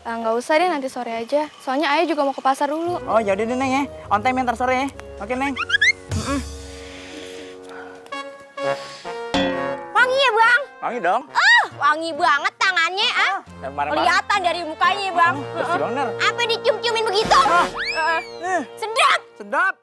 Nggak usah deh, nanti sore aja. Soalnya ayah juga mau ke pasar dulu. Oh yaudah deh Neng ya, on time ntar sore ya. Oke Neng. Wangi ya Bang? Wangi dong. Wangi banget tangannya kelihatan dari mukanya ya Bang. Bersih banget. Apa dicium-ciumin begitu? Sedap. Sedap.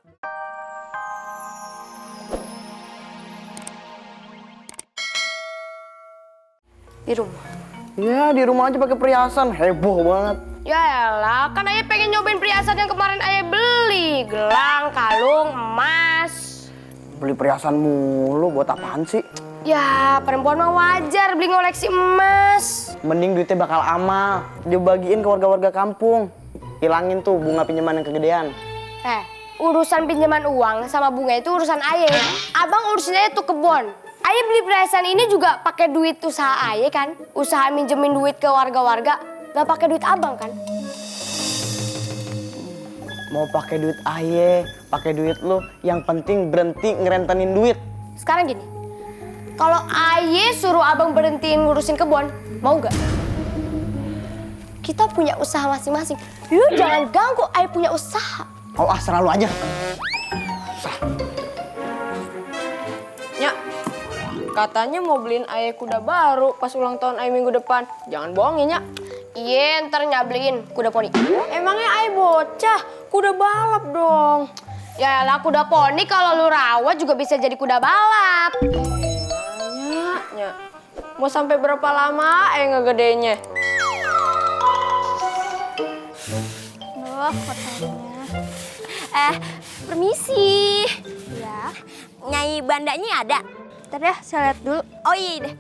Di rumah. Ya di rumah aja pakai perhiasan, heboh banget. Ya elah, kan ayah pengen nyobain perhiasan yang kemarin ayah beli. Gelang, kalung, emas. Beli perhiasan mulu, buat apaan sih? Ya, perempuan mah wajar beli ngoleksi emas. Mending duitnya bakal amal, dibagiin ke warga-warga kampung. Hilangin tuh bunga pinjaman yang kegedean. Urusan pinjaman uang sama bunga itu urusan ayah. Abang urusin aja tuh kebon. Ayah beli perhiasan ini juga pakai duit usaha ayah kan? Usaha minjemin duit ke warga-warga, gak pakai duit abang kan? Mau pakai duit aye, pakai duit lu, yang penting berhenti ngerentenin duit. Sekarang gini, kalau ayah suruh abang berhentiin ngurusin kebon, mau gak? Kita punya usaha masing-masing. Lu jangan ganggu ayah punya usaha. Oh serah lu aja. Nyak, katanya mau beliin ayah kuda baru pas ulang tahun ayah minggu depan. Jangan bohong ya, Nyak. Iya, ntar beliin kuda poni. Emangnya ayah bocah, kuda balap dong. Ya lah, kuda poni kalau lu rawat juga bisa jadi kuda balap. Nyak, mau sampai berapa lama ayah ngegedenya? Loh, fotonya. Permisi. Ya. Nyai bandanya ada? Ntar deh, saya lihat dulu. Oh iya deh.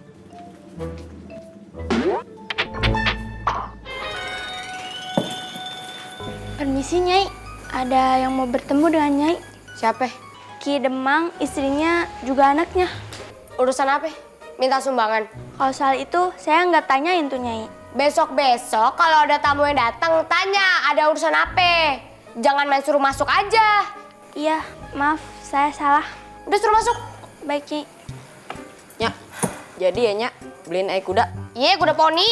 Permisi Nyai, ada yang mau bertemu dengan Nyai. Siapa? Ki Demang, istrinya juga anaknya. Urusan apa? Minta sumbangan. Kalau soal itu saya nggak tanyain tuh Nyai. Besok-besok kalau ada tamu yang datang, tanya ada urusan apa. Jangan main suruh masuk aja. Iya, maaf saya salah. Udah suruh masuk. Baik Nyai. Nyak, jadi ya Nyak, beliin ayah kuda. Iya, kuda poni.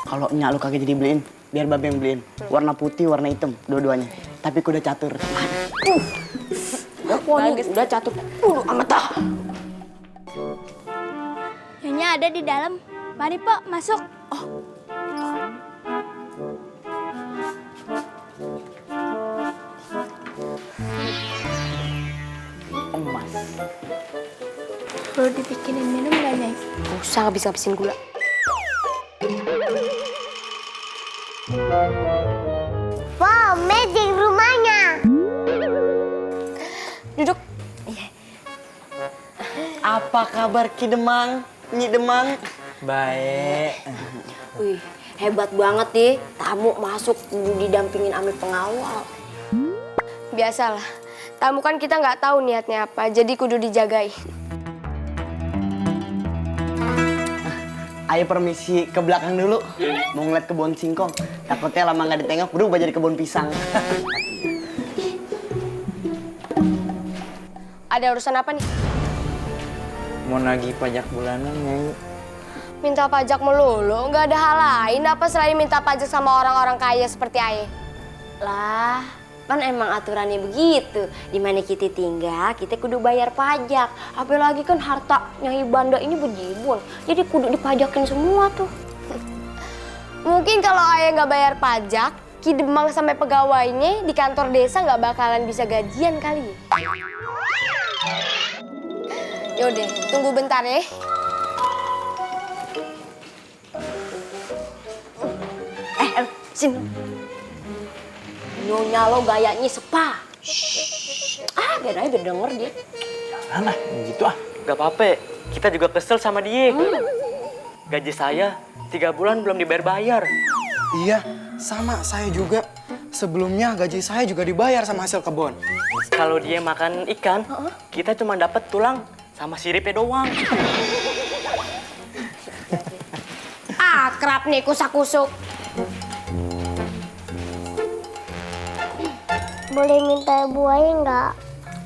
Kalau nyak lu kagak jadi beliin, biar babe yang beliin. Warna putih, warna hitam, dua-duanya. Tapi kuda catur. Udah poni, udah catur. Amat dah. Nyonya ada di dalam. Mari Pak, masuk. Emas. Perlu dibikinin minum nggak Nyai? Gak usah ngabis-ngabisin gula. Wow, magic rumahnya. Duduk. Apa kabar Ki Demang? Nyi Demang? Baik. Wih, hebat banget deh. Tamu masuk didampingin sama pengawal. Biasalah. Tamu kan kita nggak tahu niatnya apa, jadi kudu dijagain. Ayo permisi ke belakang dulu. Mau ngeliat kebun singkong. Takutnya lama nggak ditengok, berubah jadi kebun pisang. Ada urusan apa nih? Mau nagih pajak bulanan, Nyai. Minta pajak melulu, nggak ada hal lain apa selain minta pajak sama orang-orang kaya seperti Aye? Lah, kan emang aturannya begitu. Di mana kita tinggal, kita kudu bayar pajak. Apalagi kan harta Nyai Banda ini bejibun. Jadi kudu dipajakin semua tuh. Mungkin kalau Aye nggak bayar pajak, Ki Demang sampai pegawainya di kantor desa nggak bakalan bisa gajian kali ya? Yaudah, tunggu bentar ya. Sini. Nyonya lo gayanya sepa. Biar aja biar denger dia. Nah, gitu ah. Gak apa-apa, kita juga kesel sama dia. Gaji saya 3 bulan belum dibayar-bayar. Iya, sama saya juga. Sebelumnya gaji saya juga dibayar sama hasil kebun. Kalau dia makan ikan, kita cuma dapat tulang sama siripnya doang. Akrab nih kusak-kusuk. Boleh minta buahnya nggak?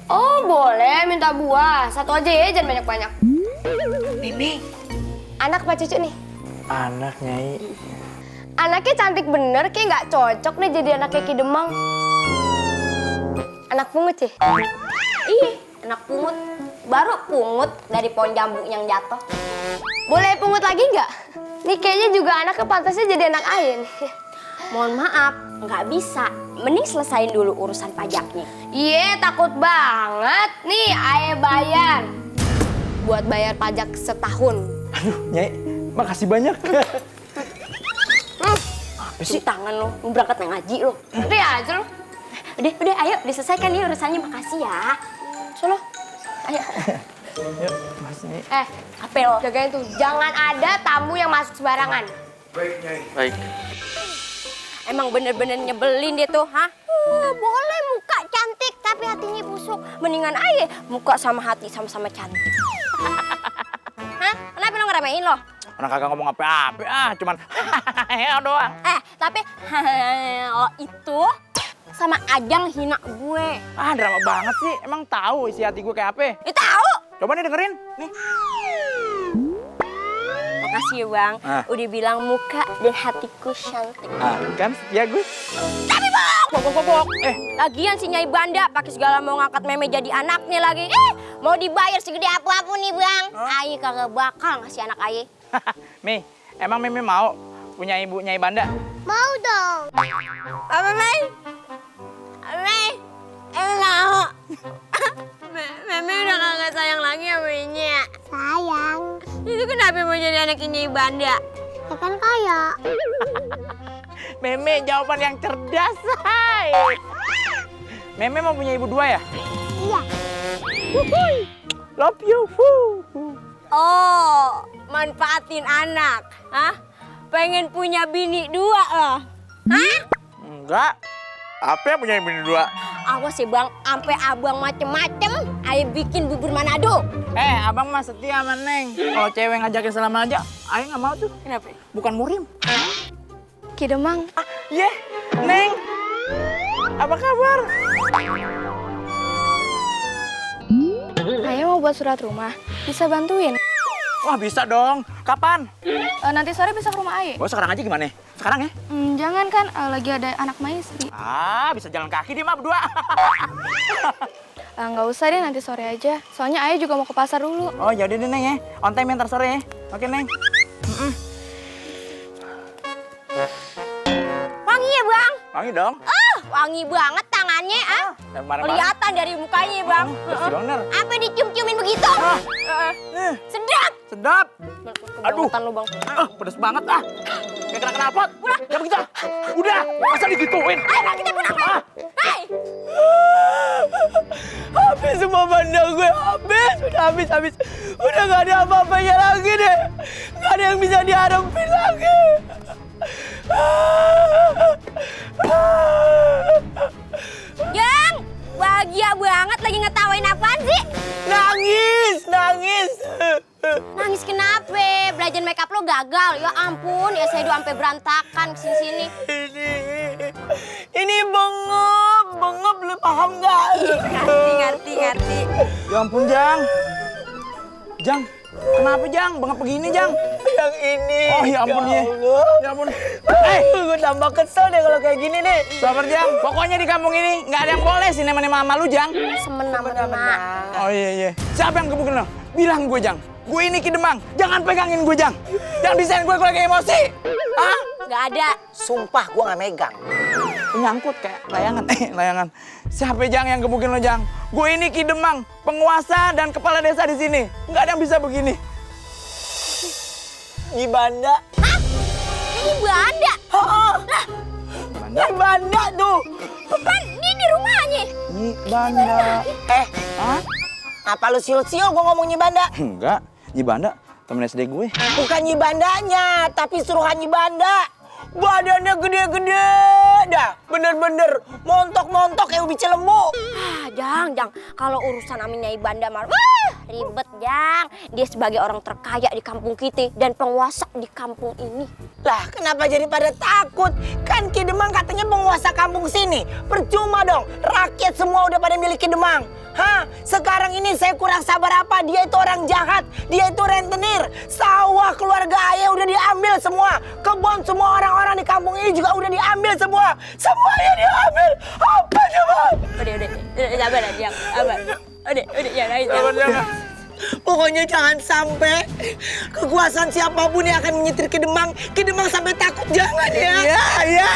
Oh boleh, minta buah. Satu aja ya, jangan banyak-banyak. Bibi. Anak apa cucu nih? Anak, Nyai. Anaknya cantik bener, kayak nggak cocok nih jadi anaknya Ki Demang. Anak pungut sih. Iya, anak pungut. Baru pungut dari pohon jambu yang jatuh. Boleh pungut lagi nggak? Nih kayaknya juga anaknya pantasnya jadi anak ayah nih. Mohon maaf, nggak bisa. Mending selesain dulu urusan pajaknya. Iya, takut banget. Nih, ayah bayar. Buat bayar pajak setahun. Aduh, Nyai, makasih banyak. Cuci tangan lo, mau berangkat ngaji lo. Udah aja lu. Udah, ayo diselesaikan ya urusannya. Makasih ya. Sono. Ayo. Yuk, makasih Nyai. Apa lo? Jagain tuh. Jangan ada tamu yang masuk sembarangan. Baik. Emang bener-bener nyebelin dia tuh, hah? Boleh muka cantik tapi hatinya busuk. Mendingan aja muka sama hati sama-sama cantik. Hah? Kenapa lo ngeremehin lo? Orang kagak ngomong apa-apa, cuman ya doang. Tapi lo itu sama Ajang hina gue. Ah, drama banget sih. Emang tahu isi hati gue kayak apa? Ya tahu. Coba nih dengerin. Nih. Makasih ya Bang, udah bilang muka dan hatiku cantik. Ah, kan? Ya gue. Tapi Bang! Pok. Lagian si Nyai Banda pakai segala mau ngangkat meme jadi anaknya lagi. Mau dibayar segede apa-apa nih Bang. Aye kagak bakal ngasih anak Aye. Mi, emang Mimi mau punya ibu Nyai Banda? Mau dong. Apa Mei? Mei? Mau. Meme udah kagak sayang lagi sama Nya. Sayang. Itu kenapa mau jadi anak Nyai Banda? Ya kan kaya. Meme jawaban yang cerdas, hai. Meme mau punya ibu dua ya? Iya. Love you. Oh, manfaatin anak. Hah? Pengen punya bini dua loh. Hah? Enggak. Apa yang punya bini dua? Awas ya Bang, sampai abang macem-macem, Ayo bikin bubur Manado. Abang mah setia sama Neng. Kalau cewek ngajakin salaman aja, Ayo nggak mau tuh. Kenapa? Bukan murim. Ki Demang. Neng. Apa kabar? Ayah mau buat surat rumah, bisa bantuin? Wah bisa dong. Kapan? Nanti sore bisa ke rumah Ayah. Oh sekarang aja gimana? Sekarang ya? Jangan kan, lagi ada anak maistri. Bisa jalan kaki dia mah berdua. Nggak usah deh, nanti sore aja. Soalnya Ayah juga mau ke pasar dulu. Oh yaudah deh Neng ya. On time ntar sore ya. Oke Neng. Wangi ya Bang? Wangi dong. Wangi banget tangannya, kelihatan dari mukanya Bang. Bersih bener. Apa dicium-ciumin begitu? Sedap. Sedap. Aduh. Kebangetan lu Bang. Pedes banget Kayak kena knalpot. Ya begitu. Udah. Masa digituin? Ayo kita pulang. Hei. Habis semua banda gue, habis. Udah gak ada apa-apanya lagi deh. Gak ada yang bisa diharapin lagi. Jang, bahagia banget lagi ngetawain apaan sih? Nangis. Nangis kenapa? Belajar makeup lo gagal. Ya ampun, ya saya sampai berantakan kesini-sini. Ini bengep, lu paham gak? Ngerti. Ya ampun Jang. Jang. Kenapa Jang? Bengap begini Jang. Yang ini. Oh ya ampun ya. Allah. Ya ampun. Gue tambah kesel deh kalau kayak gini nih. Sabar Jang. Pokoknya di kampung ini nggak ada yang boleh sih nema-nema sama lu Jang. Semena-mena. Oh iya. Siapa yang gebukin lo? Bilang gue Jang. Gue ini Ki Demang. Jangan pegangin gue Jang. Jangan bisain gue lagi emosi. Gak ada. Sumpah gue gak megang. Nyangkut kayak layangan. Siapa Jang yang gebukin lo Jang? Gue ini Ki Demang, penguasa dan kepala desa di sini. Nggak ada yang bisa begini. Di Banda. Hah? Ini Banda? Banda? Di Banda tuh. Kan ini di rumahnya. Ini Banda. Hah? Apa lu siul-siul gue ngomong Nyi Banda? Enggak. Nyi Banda temen SD gue. Bukan Nyi Bandanya, tapi suruhan Nyi Banda. Badannya gede-gede dah. Bener-bener montok-montok kayak ubi cilembu. Jang. Kalau urusan aminnya Banda mah ribet, Jang. Dia sebagai orang terkaya di kampung kita dan penguasa di kampung ini. Lah, kenapa jadi pada takut? Kan Ki Demang katanya penguasa kampung sini. Percuma dong, rakyat semua udah pada milik Ki Demang. Sekarang ini saya kurang sabar apa? Dia itu orang jahat, dia itu rentenir. Sawah Rumah keluarga ayah udah diambil semua. Kebun semua orang-orang di kampung ini juga udah diambil semua. Semuanya diambil. Apa coba? Udah, sabar aja, sabar. Udah, jangan. Pokoknya jangan sampai kekuasaan siapapun yang akan menyetir Ki Demang sampai takut. Jangan ya. Iya.